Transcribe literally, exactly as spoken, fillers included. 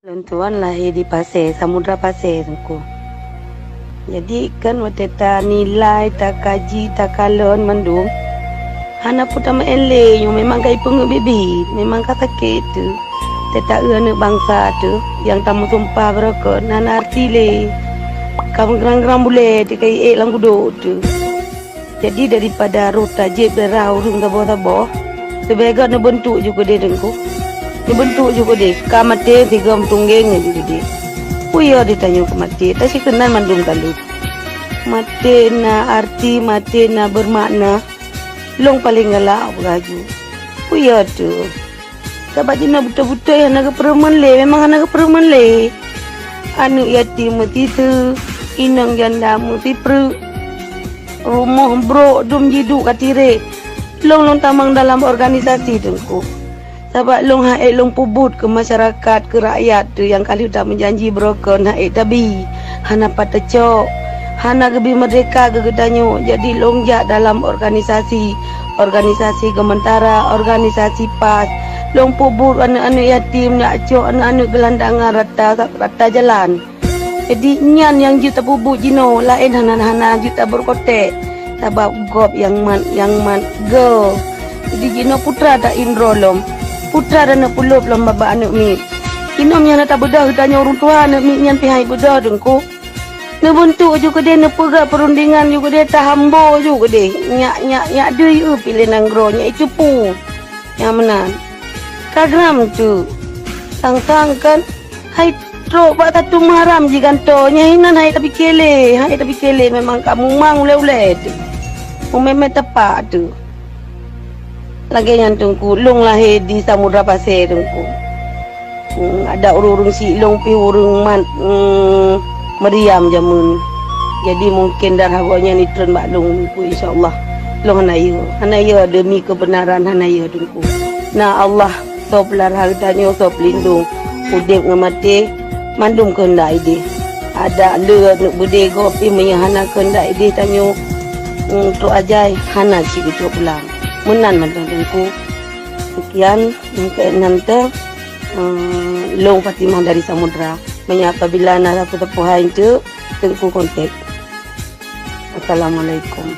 Lôn tuan lahé di Pasè, Samudra Pasè, Teungku. Jadi, kan watèe tanilai, takaji, takalon mandum, hana peue tameu'en lé, nyoe memang ka ipeungeuet biet-biet, memang ka sakét teuh. Teuta eu aneuk bansa teuh, nyang tameusumpah beurokon, hana arti lé. Ka meugrang-grang bulèe teuh, ka iék lam gudôk teuh. Jadi, daripada roh tajép darah ureueng saboh-saboh, leubeh gèt neubeuntuk ju keudéh, Teungku. Neubeuntuk ju keudéh, ka maté sigoe meutunggeng ju keudéh. Peue yo di tanyoe keu maté, tasikeunan mandum talut. Maté na arti, maté na beumakna. Lôn paleng galak peugah ju. Peue yo teuh? Sabab jinoe beutôi-beutôi hana geupeureumeun lé, memang hana geupeureumeun lé. Aneuk yatim meusiseue, inong janda meusipreuk, rumoh brok dum jiduek ka tirek. Lôn, lôn tamong dalam organisasi, Teungku. Sabab lôn han ék lôn peubuet keu masyarakat, keu rakyat teuh nyang ka lheueh tameujanji beurokon, han ék tabi, hana pat teucok, hana geubri meurdéhka keu geutanyoe. Jadi lôn jak dalam organisasi, organisasi Geumeuntara, organisasi pas. Lôn peubuet aneuk-aneuk yatim, jak cok aneuk-aneuk geulandangan rata, rata jalan. Jadi nyan nyang jeuet tapeubuet jinoe, laén hana, hana jeuet tabeureukotek. Sabab gob nyang mat, nyang mat goe. Jadi jinoe putra ta indro lom, putra ta neupeulop lom bak aneuk miet. Jinoe nyang na tabeudôh geutanyoe ureueng tuha, aneuk miet nyan pih han ibeudôh, Teungku. Neubeuntuk ju keudéh, neupeugah peurundingan ju keudéh, tahambo ju keudéh. Nyak, nyak, nyak deuh eu pih lé nanggroe, nyak icupu. Nyang meunan. Ka gram teuh. Sang-sang kan, hai trok bak satu Muharram jigantoe, nyan hinan han ék tapike lé, han ék tapike lé, memang ka mumang ulèe-ulèe teuh. Mumèe-mèe tepak teuh. Lagèe nyan, Teungku, lôn lahé di Samudra Pasè, Teungku. Hmm, adak ureueng-ureueng syiek lôn pih ureueng mat, hmm, meuriam jameun. Jadi mungken darah gobnyan jitreun bak lôn, Teungku, insya Allah. Lôn hana yö, hana yö demi keubeunaran, hana yö, Teungku. Na Allah soe peulara geutanyoe, soe peulindong. Udép ngon maté, mandum keuheundak idéh. Adak le aneuk beudé gob pih meunyoe hana keuheundak idéh tanyoe, hmm, trok ajai hana cit geucok pulang. Meunan mantong, Teungku. Sekian, nyang keunan teuh, hmm, lôn Fatimah dari Samudra. Meunyoe apabila na sapeue-sapeue hai eunteuk, Teungku kontak. Assalamualaikum.